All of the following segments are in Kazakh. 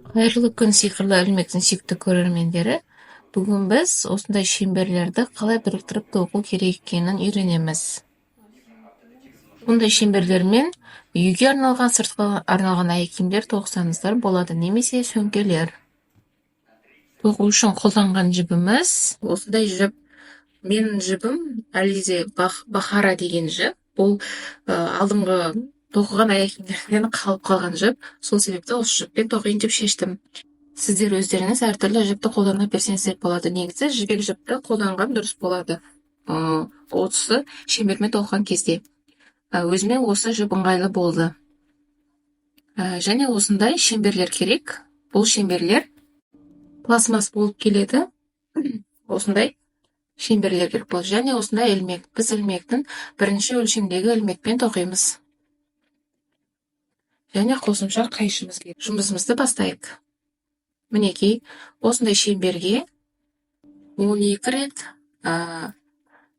Қайырлы күн, сиқырлы ілмектің сүйікті көрермендері. Бүгін біз осындай шеңберлерді қалай біріктіріп тоқу керек екенін үйренеміз. Бұндай шеңберлермен үйге арналған, сыртқа арналған аяқ киімдер тоқысаңыздар болады, немесе сөмкелер. Тоқу үшін қолданған жібіміз осындай жіп. Менің жібім Ализе Бахара деген жіп. Бұл алдыңғы тоқыған аяқ киімдерден қалып қалған жіп. Сол себепті осы жіппен тоқиын деп шештім. Сіздер өздеріңіз әртүрлі жіпті қолдана берсеңіздер болады. Негізі жібек жіпті қолданған дұрыс болады. Осы шеңбермен тоқыған кезде. Өзіме осы жіп ыңғайлы болды. Және осындай шеңберлер керек. Бұл шеңберлер пластмасс болып келеді. Осындай шеңберлер керек болады. Және осындай ілмек. Біз ілмектің бірінші өлшемдегі ілмекпен тоқимыз. Және қосымша қайшымыз керек. Жұмысымызды бастайық. Мінекей, осындай шеңберге 12 рет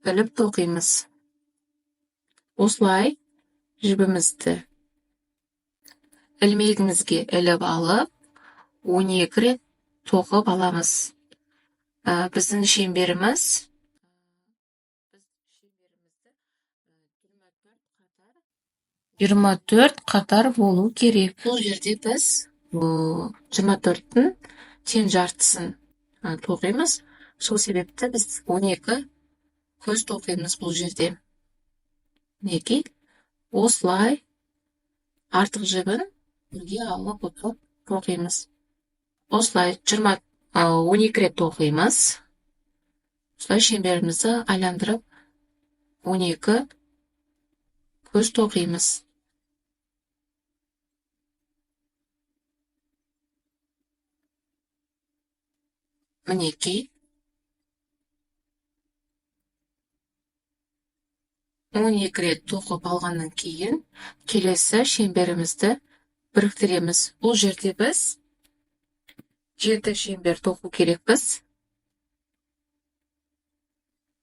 іліп тоқимыз. Осылай жібімізді ілмегімізге іліп алып, 12 рет тоқып аламыз. Біздің шеңберіміз 24 қатар болу керек. Бұл жерде біз 24-тің тең жартысын тоқимыз. Сол себепті біз 12 көз тоқимыз бұл жерде. Мінекей, осылай артық жібін бірге алып отырып тоқимыз. Осылай 12 рет тоқимыз. Осылай шеңберімізді айландырып 12 көз тоқимыз. Мінекей, 12 рет тоқып алғаннан кейін келесі шеңберімізді біріктіреміз. Бұл жерде біз 7 шеңбер тоқу керекпіз.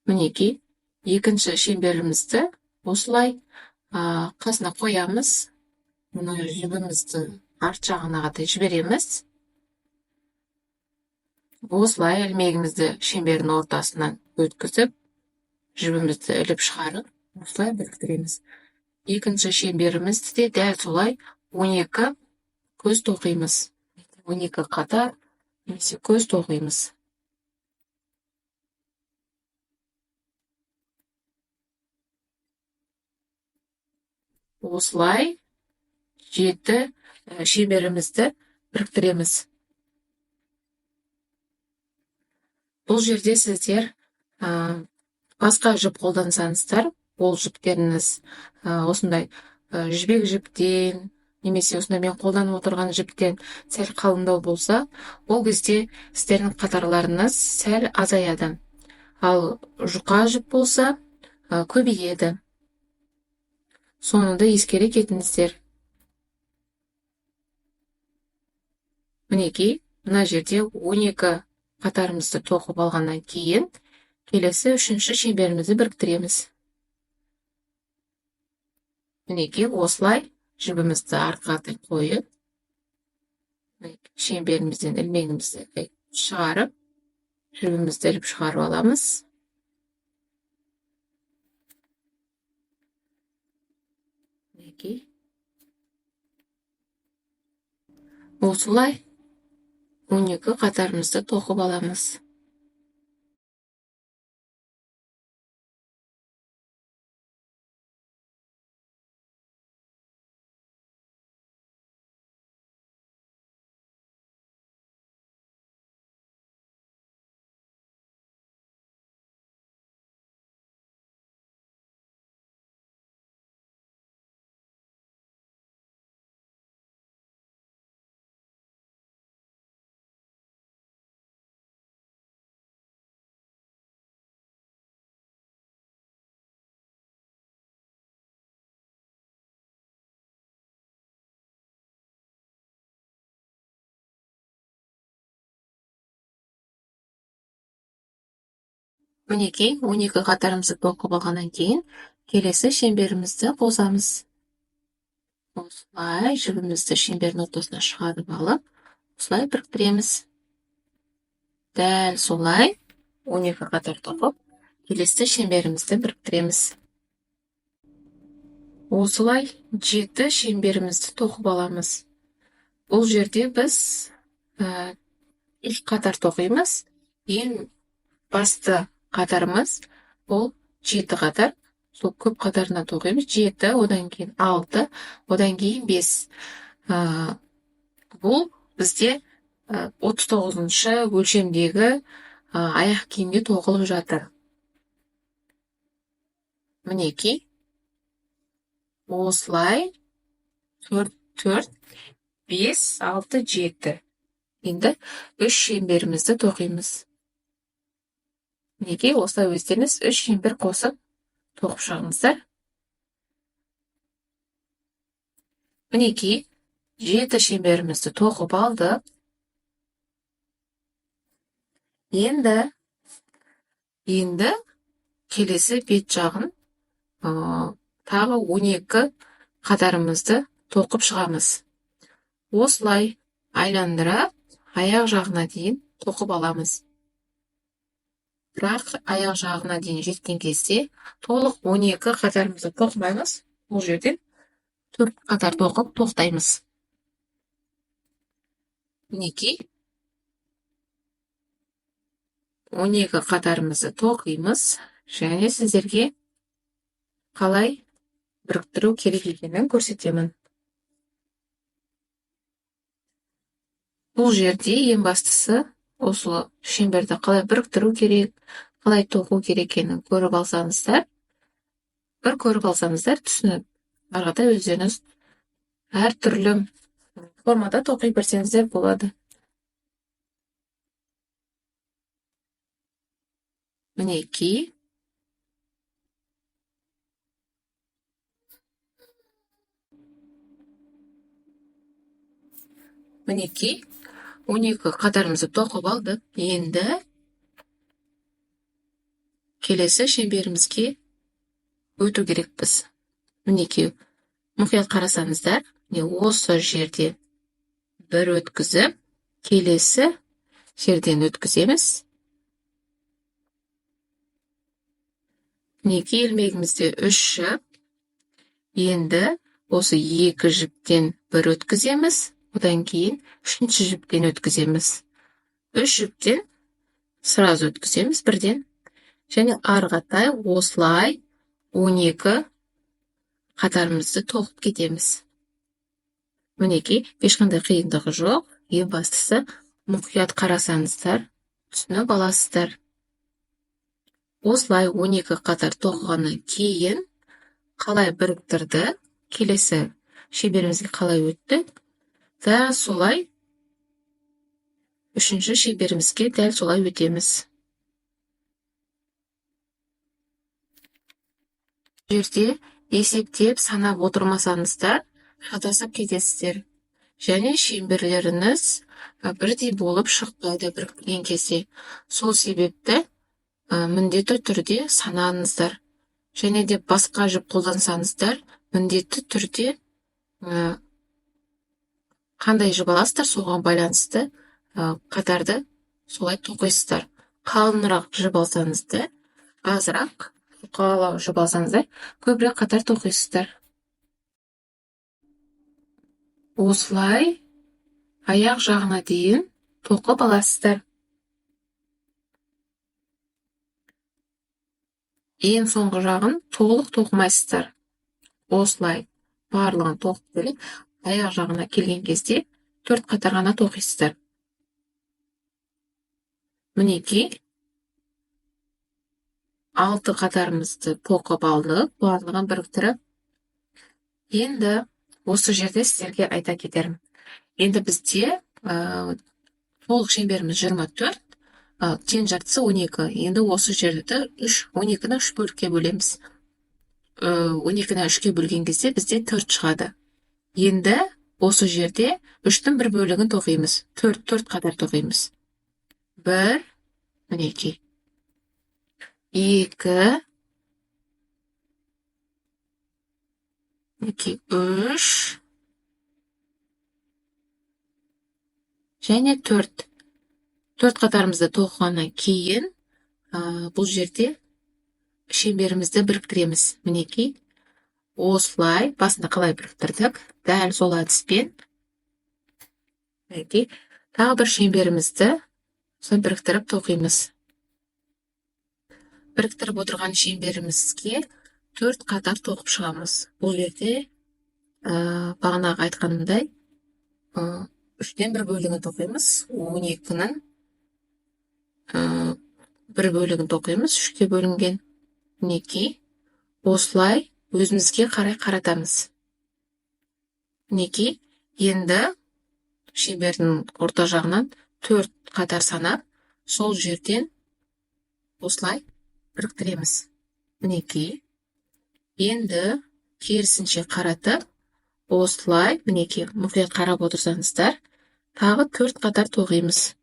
Мінекей, екінші шеңберімізді осылай қасына қоямыз. Мына жібімізді арт жағына қарай жібереміз. Осылай ілмегімізді шеңбердің ортасынан өткізіп, жібімізді іліп шығарып, осылай біріктіреміз. Екінші шеңберімізді де дәл солай 12 көз тоқимыз. 12 қатар немесе көз тоқимыз. Осылай 7 шеңберімізді біріктіреміз. Бұл жерде сіздер басқа жіп қолдансаңыздар, ол жіптеріңіз осындай жібек жіптен немесе осындай мен қолданып отырған жіптен сәл қалыңдау болса, ол кезде сіздердің қатарларыңыз сәл азаяды. Ал жұқа жіп болса, көбейеді. Соны да ескере кетіңіздер. Мінекей, мына жерде 12 қатарымызды тоқып алғаннан кейін келесі үшінші шеңберімізді біріктіреміз. Мінекей, осылай жібімізді артқа қарай қойып, шеңберімізден ілмегімізді шығарып, жібімізді іліп шығарып аламыз. Мінекей, осылай 12 қатарымызды тоқып аламыз. Мінекей, 12 қатарымызды тоқып алғаннан кейін келесі шеңберімізді қосамыз. Осылай жібімізді шеңбердің ортасына шығарып алып, Осылай біріктіреміз. Дәл солай 12 қатар тоқып, келесі шеңберімізді біріктіреміз. Осылай 7 шеңберімізді тоқып аламыз. Бұл жерде біз 3 қатар тоқимыз. Ең басты қатарымыз ол 7 қатар. Сол көп қатарынан тоқимыз. 7, одан кейін 6, одан кейін 5. Бұл бізде 39-шы өлшемдегі аяқ киімге тоқылып жатыр. Мінекей. Осылай 4, 4, 5, 6, 7. Енді 3 шеңберімізді тоқимыз. Мінекей, осылай өздеріңіз 3 шеңбер қосып тоқып шығыңыздар. Мінекей, 7 шеңберімізді тоқып алдық. Енді келесі бет жағын тағы 12 қатарымызды тоқып шығамыз. Осылай айландырып, аяқ жағына дейін тоқып аламыз. Бірақ аяқ жағына дейін жеткен кезде толық 12 қатарымызды тоқымаймыз. Бұл жерден 4 қатар тоқып тоқтаймыз. Мінекей, 12 қатарымызды тоқимыз және сіздерге қалай біріктіру керек екенін көрсетемін. Бұл жерде ең бастысы осы шеңберді қалай біріктіру керек, қалай тоқу керек екенін көріп алсаңыздар, бір көріп алсаңыздар, түсініп, ары қарай өздеріңіз әртүрлі формада тоқи берсеңіздер болады. Мінекей. Мінекей, 12 қатарымызды тоқып алдық. Енді келесі шеңберімізге өту керекпіз. Мінекей, мұқият қарасаңыздар, міне осы жерде бір өткізіп, келесі жерден өткіземіз. Мінекей, ілмегімізде 3 жіп. Енді осы 2 жіптен бір өткіземіз. Одан кейін 3-ші жіптен өткіземіз. 3 жіптен сразу өткіземіз бірден. Және ары қаратай осылай 12 қатарымызды тоқып кетеміз. Мінекей, ешқандай қиындығы жоқ. Ең бастысы мұқият қарасаңыздар, түсініп аласыздар. Осылай 12 қатар тоқығаннан кейін қалай біріктірді, келесі шеңберімізге қалай өтті, дәл солай 3-ші шеңберімізге дәл солай өтеміз. Бұл жерде есептеп санап отырмасаңыздар, шатасып кетесіздер. Және шеңберлеріңіз бірдей болып шықпайды біріктірген кезде. Сол себепті міндетті түрде санаңыздар. Және де басқа жіп қолдансаңыздар, міндетті түрде қандай жіп аласыздар, соған байланысты қатарды солай тоқисыздар. Қалыңырақ жіп алсаңыздар, азырақ, жұқалау жіп алсаңыздар, көбірек қатар тоқисыздар. Осылай аяқ жағына дейін тоқып аласыздар. Ең соңғы жағын толық тоқымайсыздар. Осылай барлығын тоқып келіп, аяқ жағына келген кезде 4 қатар ғана тоқисыздар. Мінекей, 6 қатарымызды тоқып алдық, барлығын біріктіріп. Енді осы жерде сіздерге айта кетерім. Енді бізде толық шеңберіміз 24, тең жартысы 12. Енді осы жерді 12-ні 3 бөлікке бөлеміз. 12-ні 3-ке бөлген кезде бізде 4 шығады. Енді осы жерде 3-тің бір бөлігін тоқимыз. 4 қатар тоқимыз. 1, мінекей. 2, мінекей, 3, Және 4. 4 қатарымызды тоқығаннан кейін бұл жерде шеңберімізді біріктіреміз. Мінекей, осылай басында қалай біріктірдік, дәл сол әдіспен мінекей тағы бір шеңберімізді осылай біріктіріп тоқимыз. Біріктіріп отырған шеңберімізге 4 қатар тоқып шығамыз. Бұл жерде бағанағы айтқанымдай 3-тен 1 бөлігін тоқимыз, 12-нің 1 бөлігін тоқимыз, 3-ке бөлінген. Мінекей, осылай өзімізге қарай қаратамыз. Мінекей, енді шеңбердің орта жағынан 4 қатар санап, сол жерден осылай біріктіреміз. Мінекей, енді керісінше қаратып, осылай, мінекей, мұқият қарап отырсаңыздар, тағы 4 қатар тоқимыз.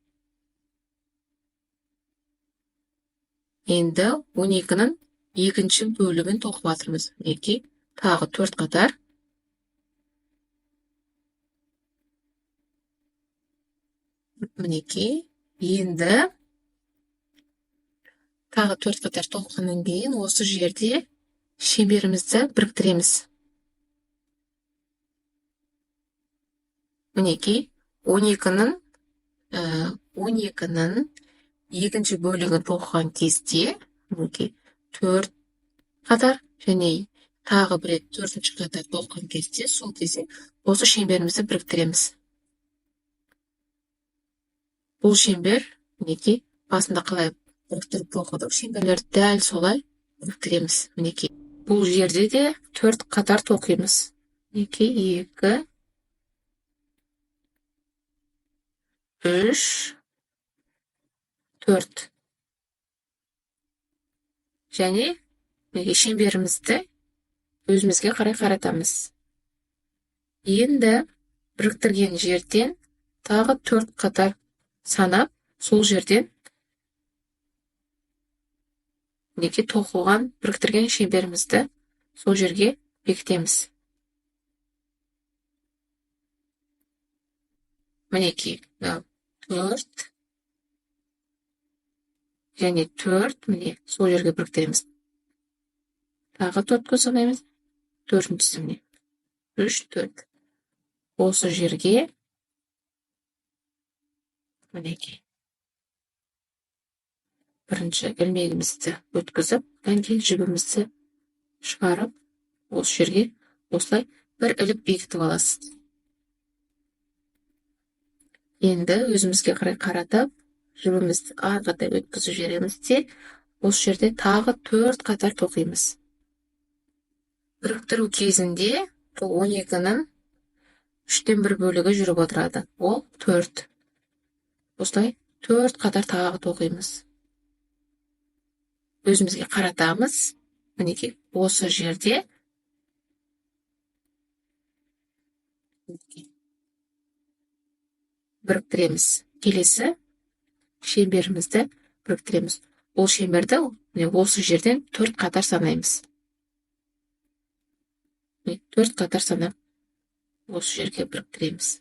Енді 12-нің екінші бөлігін тоқып жатырмыз. Мінекей, тағы 4 қатар. Мінекей, енді тағы 4 қатар тоқығаннан кейін осы жерде шеңберімізді біріктіреміз. Мінекей, 12-нің екінші бөлігін тоқыған кезде, мінекей, 4 қатар және тағы бір рет 4-ші қатар тоқыған кезде, сол кезде осы шеңберімізді біріктіреміз. Бұл шеңбер, мінекей, басында қалай біріктіріп тоқыдық, шеңберлерді дәл солай біріктіреміз. Мінекей, бұл жерде де 4 қатар тоқимыз. Мінекей, 2, 3, 4. Және мінекей шеңберімізді өзімізге қарай қаратамыз. Енді біріктірген жерден тағы 4 қатар санап, сол жерден мінекей тоқылған біріктірген шеңберімізді сол жерге бекітеміз. Мінекей, 4 және 4, міне сол жерге біріктіреміз. Тағы 4 көз санаймыз. 4-шісі міне. 3, 4. Осы жерге мінекей бірінші ілмегімізді өткізіп, одан кейін жібімізді шығарып, осы жерге осылай бір іліп бекітіп аласыз. Енді өзімізге қарай қаратып, жібімізді ары қарай өткізіп жібереміз де, осы жерде тағы 4 қатар тоқимыз. Біріктіру кезінде бұл 12-нің 3-тен 1 бөлігі жүріп отырады. Ол 4. Осылай 4 қатар тағы тоқимыз. Өзімізге қаратамыз. Мінекей, осы жерде біріктіреміз. Келесі шеңберімізді біріктіреміз. Ол шеңберді міне осы жерден 4 қатар санаймыз. Міне 4 қатар санап осы жерге біріктіреміз.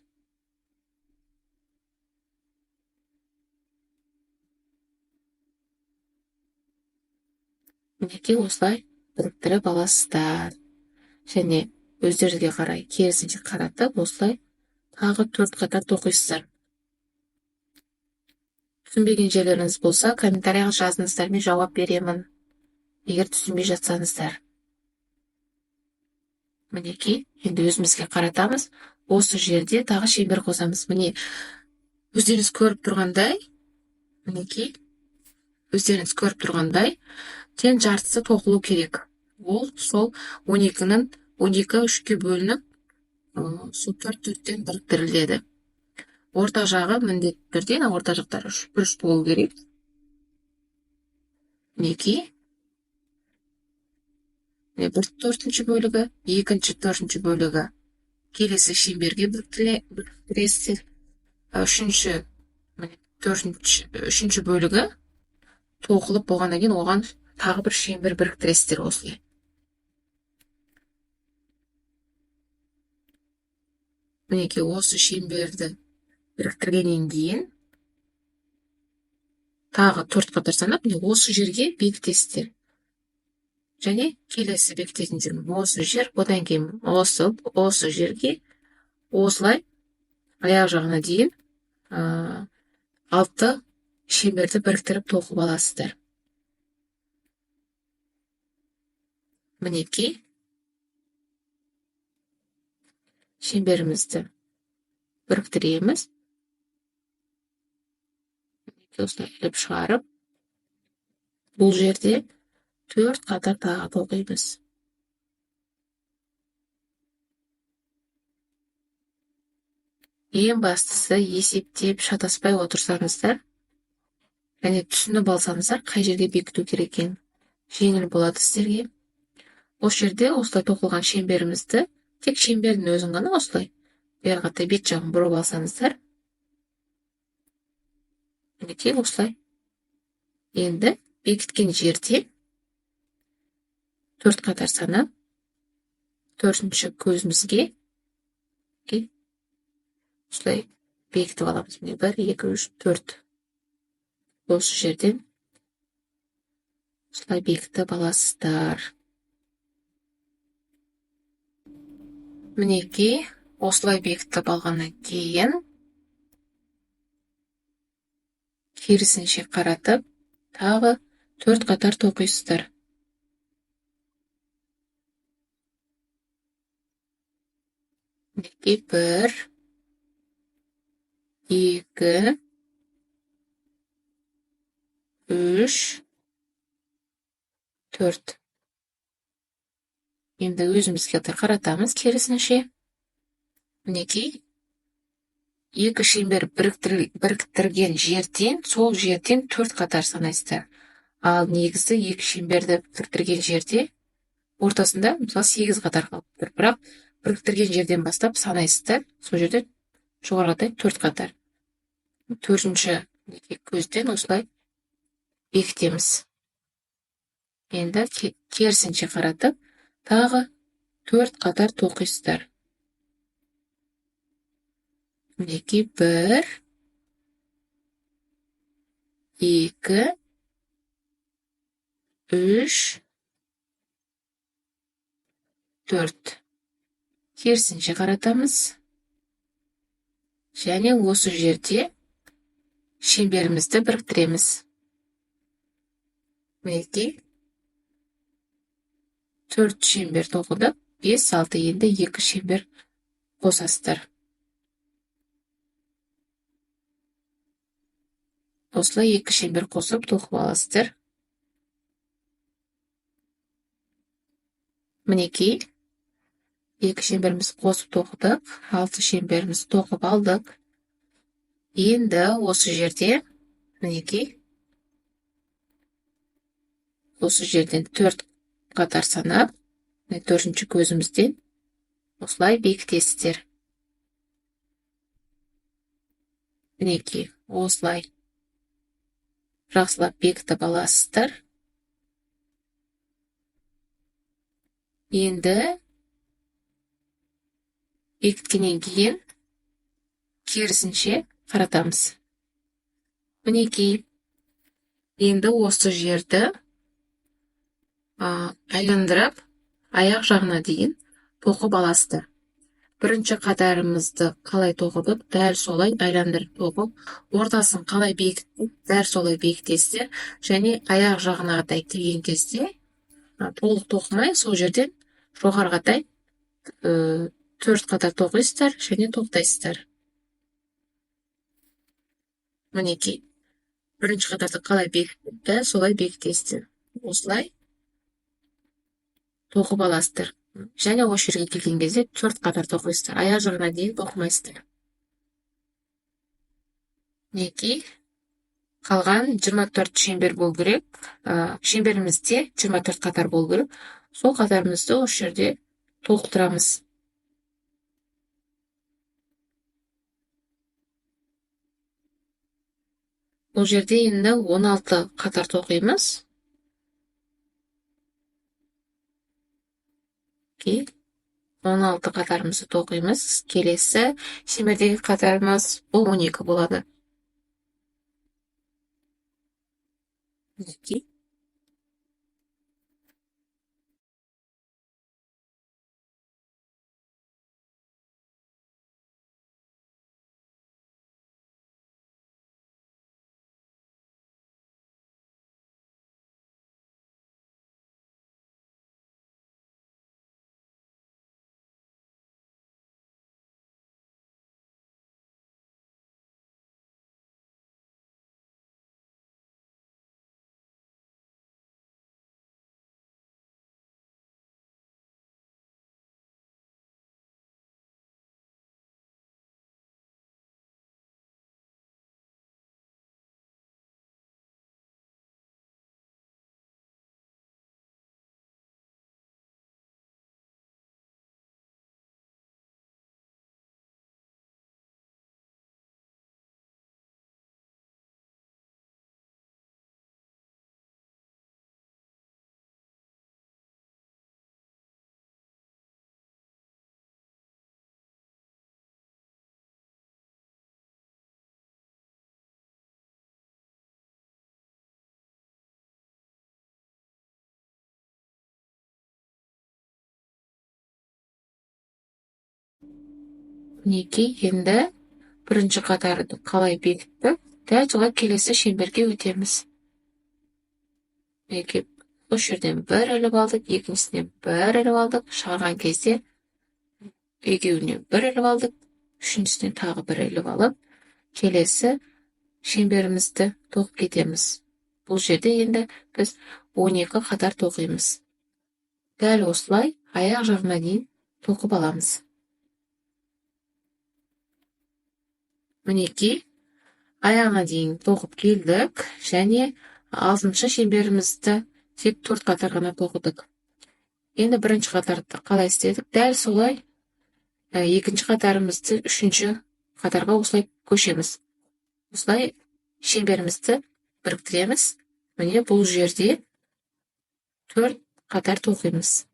Мінекей осылай біріктіріп аласыздар. Және өздеріңізге қарай керісінше қаратып, осылай тағы 4 қатар тоқисыздар. Түсінбеген жерлеріңіз болса, комментарияға жазыңыздар, мен жауап беремін. Егер түсінбей жатсаңыздар. Мінекей, енді өзімізге қаратамыз. Осы жерде тағы шеңбер қосамыз. Міне, өздеріңіз көріп тұрғандай, мінекей, өздеріңіз көріп тұрғандай, тең жартысы тоқылу керек. Ол сол 12-нің 12 3-ке бөлініп, сол 4-4-тен біріктіріледі. Орта жағы міндетті түрде, орта жақтары үш бұрыш болу керек. Мінекей. Міне бір төртінші бөлігі, екінші төртінші бөлігі. Келесі шеңберге біріктіресіздер. Үшінші, міне, төртінші, үшінші бөлігі тоқылып болғаннан кейін оған тағы бір шеңбер біріктіресіздер осылай. Мінекей осы шеңберді Біріктіргеннен кейін тағы 4 қатар санап, міне осы жерге бекітесіздер. Және келесі бекітетін жерім осы жер, одан кейін осы жерге осылай аяқ жағына дейін 6 шеңберді біріктіріп тоқып аласыздар. Мінекей шеңберімізді біріктіреміз. Осылай іліп шығарып, бұл жерде 4 қатар тағы тоқимыз. Ең бастысы есептеп шатаспай отырсаңыздар және түсініп алсаңыздар қай жерге бекіту керек екенін жеңіл болады сіздерге. Осы жерде осылай тоқылған шеңберімізді тек шеңбердің өзін ғана осылай бері қаратай бет жағын бұрып алсаңыздар, мінекей осылай. Енді бекіткен жерде 4 қатар санап, 4-ші көзімізге осылай бекітіп аламыз. Міне 1, 2, 3, 4. Осы жерден осылай бекітіп аласыздар. Мінекей осылай бекітіп алғаннан кейін керісінше қаратып тағы 4 қатар тоқисыздар. Мінекей 1, 2, 3, 4. Енді өзімізге қаратамыз керісінше. Мінекей 2 шеңбер біріктірген жерден, сол жерден 4 қатар санайсыздар. Ал негізі 2 шеңберді біріктірген жерде ортасында мысалы 8 қатар қалып тұр. Бірақ біріктірген жерден бастап санайсыздар, сол жерде жоғары қаратай 4 қатар. 4-ші көзден осылай бекітеміз. Енді керісінше қаратып тағы 4 қатар тоқисыздар. Мінекей 1, 2, 3, 4. Керісінше қаратамыз. Және осы жерде шеңберімізді біріктіреміз. Мінекей 4 шеңбер тоқыдық, 5, 6, енді 2 шеңбер қосасыздар. Осылай 2 шеңбер қосып тоқып аласыздар. Мінекей 2 шеңберімізді қосып тоқыдық, 6 шеңберімізді тоқып алдық. Енді осы жерде мінекей осы жерден 4 қатар санап, 4-ші көзімізден осылай бекітесіздер. Мінекей осылай жақсылап бекітіп аласыздар. Енді бекіткеннен кейін керісінше қаратамыз. Мінекей енді осы жерді айландырып аяқ жағына дейін тоқып аласыздар. Бірінші қатарымызды қалай тоқыдық, дәл солай айландырып тоқып, ортасын қалай бекіттік, дәл солай бекітесіздер. Және аяқ жағына қарай келген кезде толық тоқымай, сол жерден жоғары қарай 4 қатар тоқисыздар және тоқтайсыздар. Мінекей бірінші қатарды қалай бекіттік, дәл солай бекітесіздер. Осылай тоқып аласыздар. Және осы жерге келген кезде 4 қатар тоқисыздар. Аяқ жағына дейін тоқымайсыздар. Мінекей қалған 24 шеңбер болу керек. Шеңберімізде 24 қатар болу керек. Сол қатарымызды осы жерде толықтырамыз. Бұл жерде енді 16 қатар тоқимыз. 16 қатарымызды тоқимыз. Келесі шеңбердегі қатарымыз бұл 12 болады. Мінекей. Мінекей, енді бірінші қатарды қалай бекіттік, дәл солай келесі шеңберге өтеміз. Мінекей, осы жерден бір іліп алдық, екіншісінен бір іліп алдық, шығарған кезде екеуінен бір іліп алдық, үшіншісінен тағы бір іліп алып, келесі шеңберімізді тоқып кетеміз. Бұл жерде енді біз 12 қатар тоқимыз. Дәл осылай аяқ жағына дейін тоқып аламыз. Мінекей, аяғына дейін тоқып келдік және алтыншы шеңберімізді тек 4 қатар ғана тоқыдық. Енді бірінші қатарды қалай істедік? Дәл солай екінші қатарымызды үшінші қатарға осылай көшеміз. Осылай шеңберімізді біріктіреміз. Міне, бұл жерде 4 қатар тоқимыз.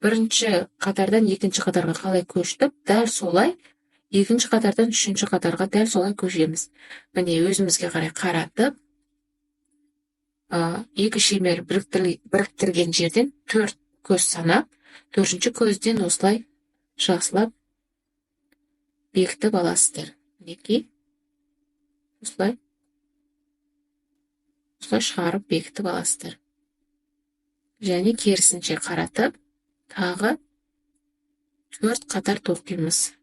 Бірінші қатардан екінші қатарға қалай көштік, дәл солай екінші қатардан үшінші қатарға дәл солай көшеміз. Міне, өзімізге қарай қаратып, екі шеңбер біріктірген жерден 4 көз санап, төртінші көзден осылай жақсылап бекітіп аласыздар. Мінекей, осылай шығарып бекітіп аласыздар. Және керісінше қаратып, тағы 4 қатар тоқимыз.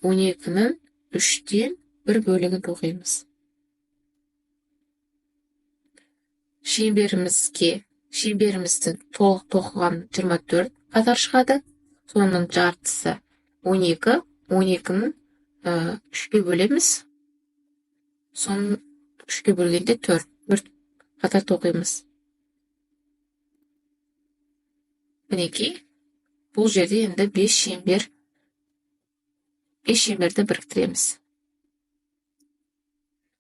12-нің 3-тен бір бөлігін тоқимыз. Шеңберімізді толық тоқыған 24 қатар шығады. Соның жартысы 12, 12-нің 3-ке бөлеміз. Соның 3-ке бөлгенде 4 қатар тоқимыз. Мінекей, бұл жерде енді 5 шеңбер, 5 шеңберді біріктіреміз.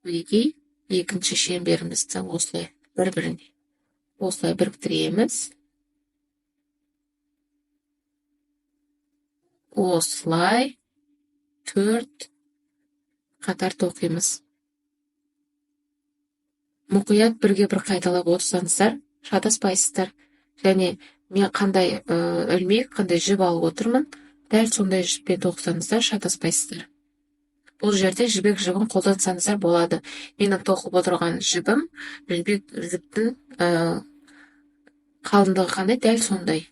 Мінекей, екінші шеңберімізді осылай бір-біріне осылай біріктіреміз. Осылай 4 қатар тоқимыз. Мұқият бірге бір қайталап отырсаңыздар, шатаспайсыздар. Және мен қандай ілмек, қандай жіп алып отырмын, дәл сондай жіппен тоқысаңыздар, шатаспайсыздар. Бұл жерде жібек жібін қолдансаңыздар болады. Менің тоқып отырған жібім, жібек жіптің қалыңдығы қандай, дәл сондай.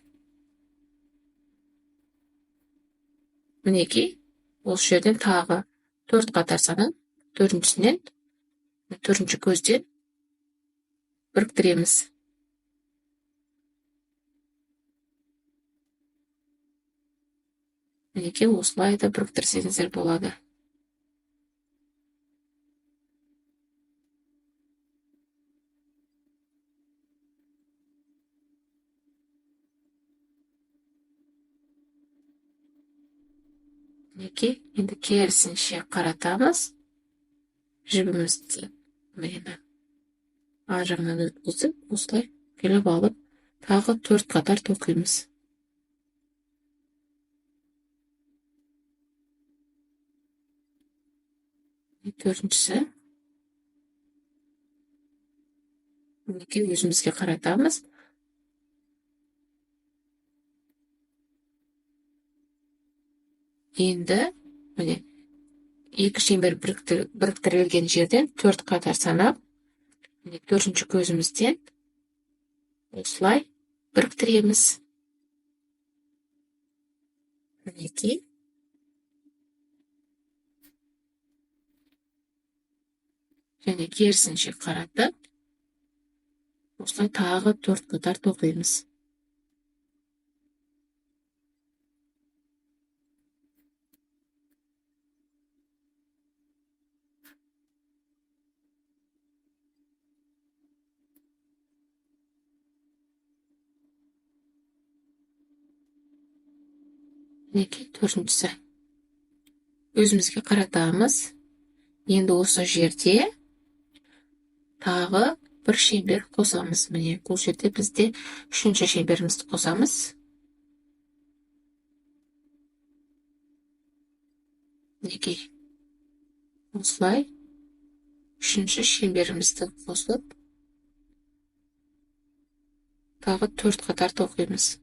Мінекей, осы жерден тағы 4 қатар санап, төртіншісінен, төртінші көзден біріктіреміз. Мінекей, осылай да біріктірсеңіздер болады. Мінекей, енді керісінше қаратамыз. Жібімізді міне ар жағынан өткізіп, осылай келіп алып, Тағы 4 қатар тоқимыз. Төртіншісі. Мінекей, өзімізге қаратамыз. Енді міне екі шеңбер біріктірілген жерден 4 қатар санап, міне төртінші көзімізден осылай біріктіреміз. Мінекей. Және керісінше қаратып, осылай тағы 4 қатар тоқимыз. Мінекей, төртіншісі. Өзімізге қаратамыз. Енді осы жерде тағы бір шеңбер қосамыз. Міне, бұл жерде бізде үшінші шеңберімізді қосамыз. Мінекей, осылай үшінші шеңберімізді қосып, тағы 4 қатар тоқимыз.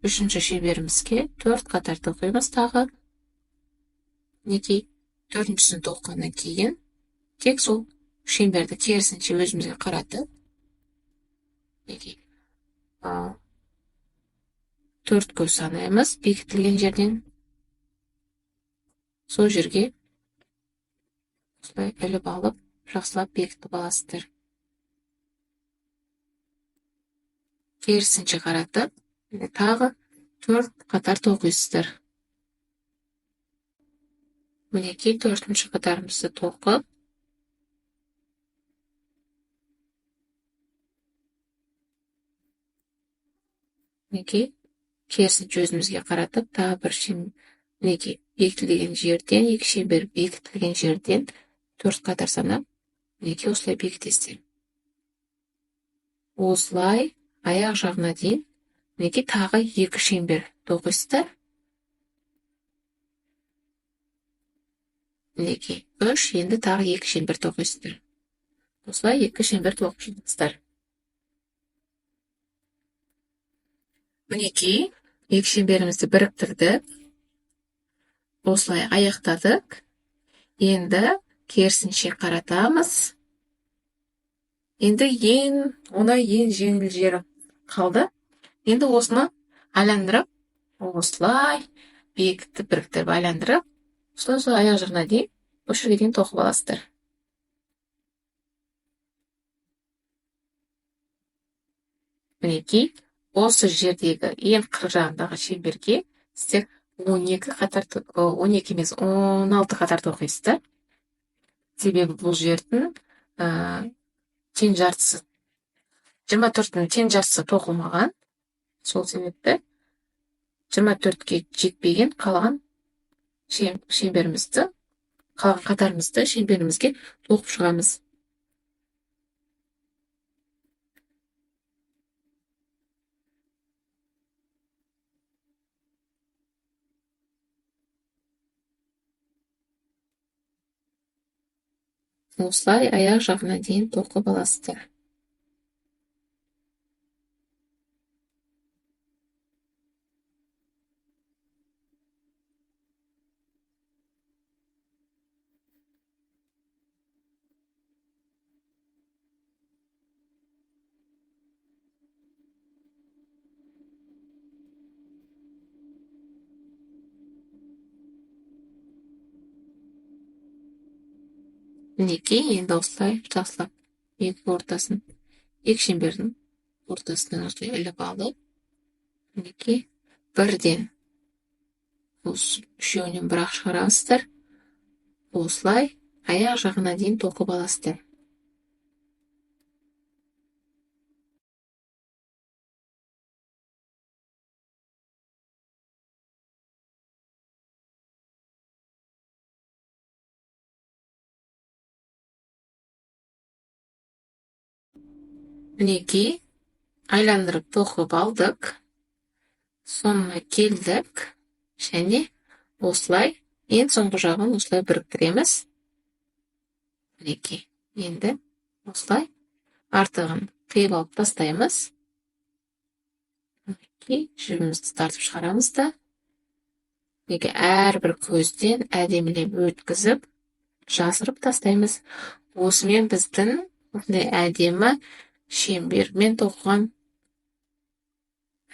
Үшінші шеңберімізге 4 қатар тоқимыз тағы. Мінекей, төртіншісін тоқығаннан кейін тек сол шеңберді керісінше өзімізге қаратып, мінекей, 4 көз санаймыз бекітілген жерден. Сол жерге осылай іліп алып, жақсылап бекітіп аласыздар. Керісінше қаратып, тағы 4 қатар тоқисыздар. Мінекей, төртінші қатарымызды тоқып, мінекей, керісінше өзімізге қаратып, тағы бір мінекей, бекітілген жерден, екі шеңбер бекітілген жерден 4 қатар санап, мінекей, осылай бекітесіздер. Осылай аяқ жағына дейін мінекей тағы 2 шеңбер тоқисыздар. Мінекей, 3, енді тағы 2 шеңбер тоқисыздар. Осылай 2 шеңбер тоқып шығасыздар. Мінекей, 2 шеңберімізді біріктірдік. Осылай аяқтадық. Енді керісінше қаратамыз. Енді ең оңай, ең жеңіл жері қалды. Енді осыны айландырып, осылай бекітіп, біріктіріп айландырып, осылай аяқ жағына дейін, осы жерге дейін тоқып аласыздар. Мінекей, осы жердегі ең қыр жағындағы шеңберге сіздер 12 қатар, 12 емес, 16 қатар тоқисыздар. Себебі бұл жердің тең жартысы, 24-тің тең жартысы тоқылмаған. Сол себепті 24-ке жетпеген қалған шеңберімізді, қалған қатарымызды шеңберімізге тоқып шығамыз. Осылай аяқ жағына дейін тоқып аласыздар. Мінекей, енді осылай жақсылап екі ортасын, екі шеңбердің ортасынан осылай іліп алып, мінекей, бірден осы үшеуінен бір-ақ шығарасыздар. Осылай аяқ жағына дейін тоқып аласыздар. Мінекей, Айландырып тоқып алдық, соңына келдік және осылай ең соңғы жағын осылай біріктіреміз. Мінекей, енді осылай артығын қиып алып тастаймыз. Мінекей, жібімізді тартып шығарамыз да, мінекей, әрбір көзден әдемілеп өткізіп, жасырып тастаймыз. Осымен біздің осындай әдемі шеңбермен тоқыған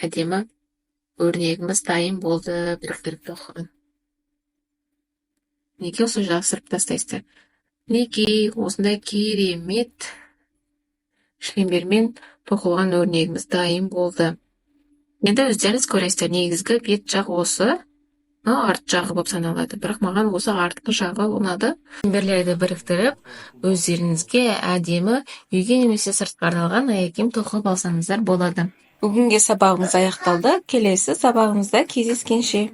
әдемі өрнегіміз дайын болды. Біріктіріп тоқыған, мінекей, осылай жасырып тастайсыздар. Мінекей, осындай керемет шеңбермен тоқылған өрнегіміз дайын болды. Енді өздеріңіз көресіздер, негізгі бет жақ осы, мынау арт жағы болып саналады, бірақ маған осы артқы жағы ұнады. Шеңберлерді біріктіріп, өздеріңізге әдемі үйге немесе сыртқа арналған аяқ киім тоқып алсаңыздар болады. Бүгінге сабағымыз аяқталды. Келесі сабағымызда кездескенше!